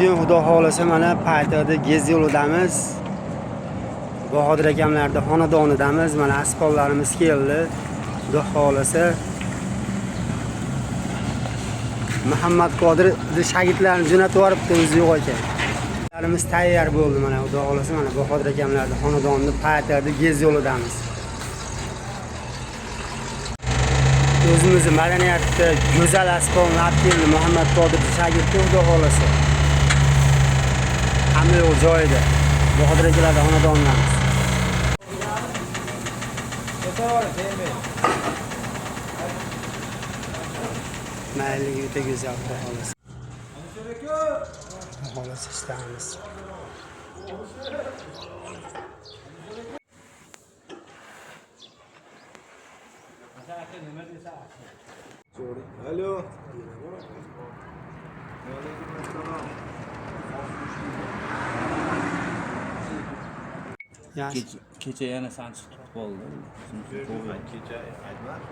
Bugun Xudo xohlasa mana paytaxtda gez yo'lidamiz. Bahodir akamlarning xonadonidamiz. Mana asboblarimiz keldi. Xudo xohlasa Muhammad Qodir shogirdlarini jo'natib yuboribdi, o'zi yo'q ekan. Larimiz tayyor bo'ldi mana Xudo xohlasa mana Bahodir akamlarning xonadonida paytaxtda gez yo'lidamiz. O'zimizni madaniyatda go'zal asbobni olib keldi Muhammad Qodir shogirdi Xudo xohlasa. Hamma yo'q joyida. Bahodir akalarning xonadonidamiz. Mayli o'ta go'zal Xudo xohlasa. Xudo xohlasa ishlamiz. Alo. Yaxshi. Kecha yana sanchib tutib qoldi. Kecha aytmadi.